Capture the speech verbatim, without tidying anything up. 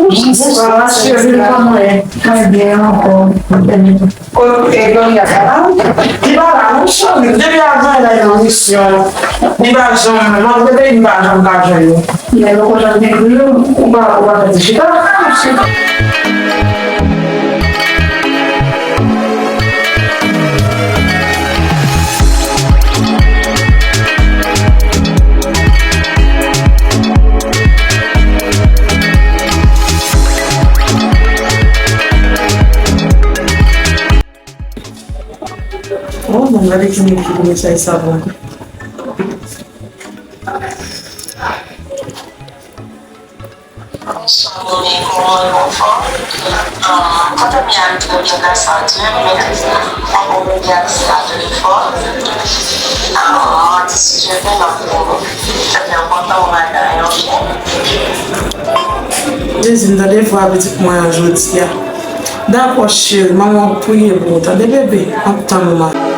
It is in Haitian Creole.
Bonswa, cheri, kòman w ye? Mwen byen ankò. Kote Gloria pa la? Li pa la non, cheri. Depi avan, li nan misyon. Li pa janm, malgre li pa janm ka jwenn li. Men ou konn jan l gen pou yo, ou pa, ou pa fè ti chita. Oh, bon, gade ki moun ki pou mesaj sa pou mwen. Bonswa, Mimi, kòman w ye, anfòm? Ah, kontan byen, trè byen, gras a Dye, men mwen bon, byen, gras a telefòn. Ah, mwen di, si Dye vle, m ap vini. Trè byen, kontan wè w madanm, ok? Jezi, m tande vwa pitit mwen an jodi a. Dakò, cheri, manman w ap priye pou ou, tande, bebe? M ap tann ou, manman.